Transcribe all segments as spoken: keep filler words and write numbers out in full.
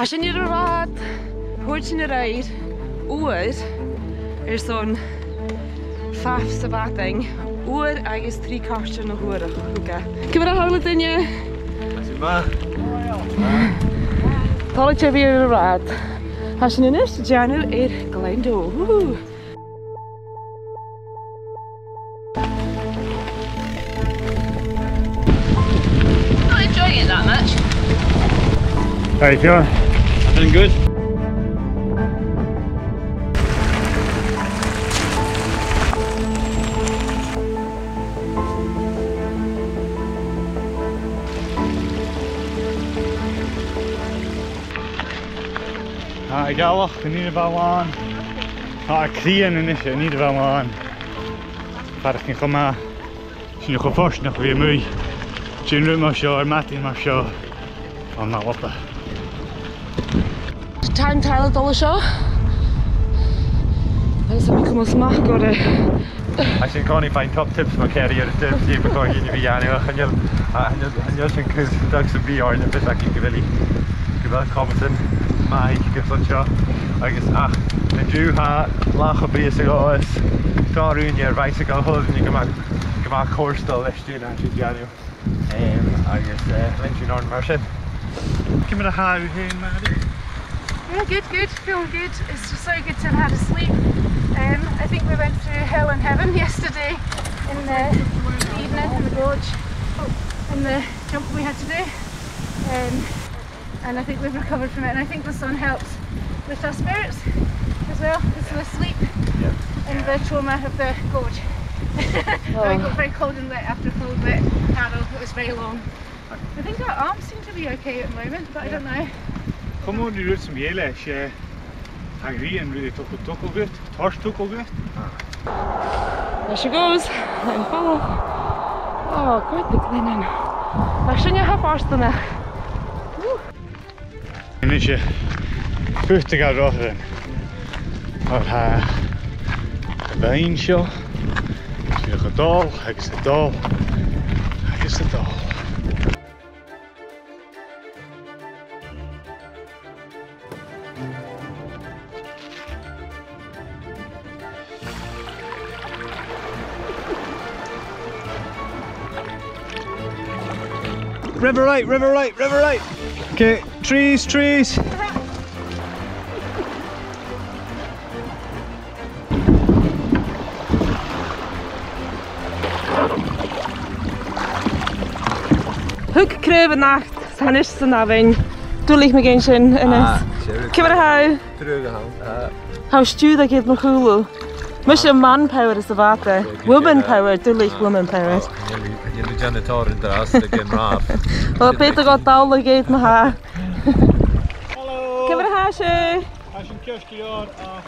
Tha sinn air an rathad, thuirt sinn air adhart, uair airson fafa sa mhadainn, uair agus trì cairteal na h-uarach, thuige. Ciamar a tha a h-uile duine? Tha sinn math. Toilichte a bhith air an rathad. Tha sinn a-nis a' dèanamh air Glendo. Woohoo! Not enjoying it that much. How you feeling? I'm feeling good. Tha a' ghealach, chan eil e a' falbh. Tha e cruinn a-nis, chan eil e a' falbh. Faireachdainn cho math. Sinn cho fortanach a bhith a-muigh. Dèanamh rud mar seo, air madainn mar seo. Ann an Alba. Time tile a' dol an seo. Agus tha mi a' cumail smachd orra. Tha sinn an-còmhnaidh a' faighinn top tips mu chèir air an tips, dè bu chòir dhuinn a bhith a' dèanamh, ach chan eil, a, chan eil, chan eil sinn cus, tha sinn a' faireachdainn gu bheil, gu bheil comasan math aig an seo. Agus ach, an-diugh tha latha cho brèagha 's a ghabhas, tha daoine air bicycle, a h-uile duine gu math, gu math comhartail leis dè tha sinn a' dèanamh. Em, agus, eh, leantainn oirnn mar sin. Ciamar a tha thu fhèin, Maddie? Yeah, good, good, feeling good. It's just so good to have had a sleep. Um, I think we went through hell and heaven yesterday in the evening in the gorge, in the jump we had to do. Um, and I think we've recovered from it, and I think the sun helps lift our spirits as well. It's the sleep and the trauma of the gorge. I got very cold and wet after a cold, wet paddle. It was very long. I think our arms seem to be okay at the moment, but I don't know. Coma an rud sam bith eile, 's e, tha an ghrian really togail, togail dhut, toirt togail dhut. There she goes. Let me follow. Oh, quite the glen. Mar sin, tha fàs dona. Woo. A-nis, eh, puttadh air rothairean. Oir tha a' bheinn seo dìreach a' dol, agus a' dol, agus a' dol. River right, river right, river right. Okay, trees, trees. Thug craobh a-nochd, 's tha a-nis san abhainn. Duilich mu dheidhinn sin, Innes. Ah, sure. Ciamar a tha thu? Truagh a th' ann. Ah. Tha thu a' stiùireadh a' gheata mu chùlaibh. Mise, manpower sa bhàta. Woman power, duilich woman power. Oh, chan eil mi, chan eil mi dèanamh tòrr an-dràsta, gun robh. Well, b' fheudar dhomh dol a' gheata ma-thà. Hello. Ciamar a tha sibh? Tha sinn ceart gu leòr, ach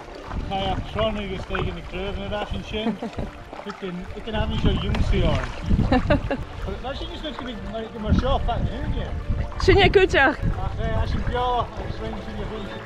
tha e cronn agus tha na craobhan air ais an sin. Aig an, aig an abhainn seo ionnsaigh oirnn. Mar sin is gu bheil, mar, mar seo fad na h-ùine. Sin e cuideachd. Ach, eh, tha sinn beò agus rinn sinn a' bhaint.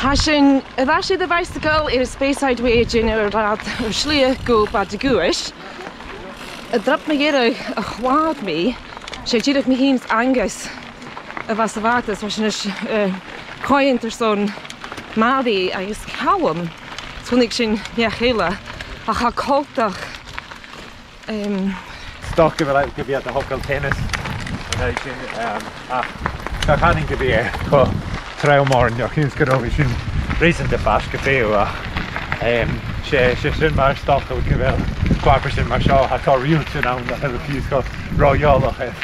Tha sinn air ais air a' bhaidhsagal air an Speyside Way, a' dèanamh rathad air slighe gu Badegas. An drop mu dheireadh a chlàr mi, 's e dìreach mi fhìn 's Angus a bha sa bhàta, so tha sinn a', eh, coimhead airson Màiri agus Calum. Chunnaic sinn neach eile, ach tha e coltach. Em, 's dòcha gu bheil, gu bheil iad a' togail tennis. An aghaidh sin, em, ach, cha chanainn gu bheil e cho trom oirnn, ach 's e gun robh sinn reusanta faisg air fhèin, ach, em, 's e, 's e sin mar as dòcha gu bheil, gu abair sin mar seo, tha tòrr riaghailtean ann a tha fiù 's cho ro-eòlach air.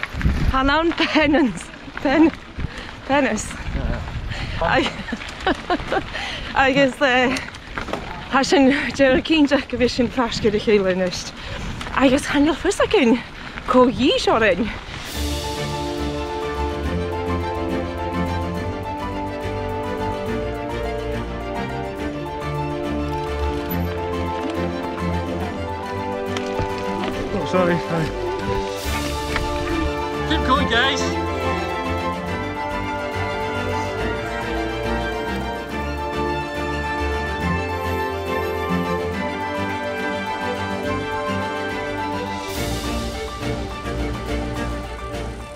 Tha an t-ainm tennis. Pen-, Penis. Ag-, agus, eh, tha sinn dìreach cinnteach gu bheil sinn faisg air a chèile a-nis. Agus chan eil fhios againn cò dh'inns oirnn. Oh, sorry, sorry. Did Cool, guys.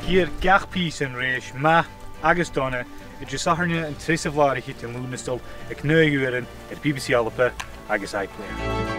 Cìobair gach pìos an rèis, math agus dona, an Disathairne an treas latha air fhichead den Lùnastal aig naoi uairean air B B C Alba agus iPlayer.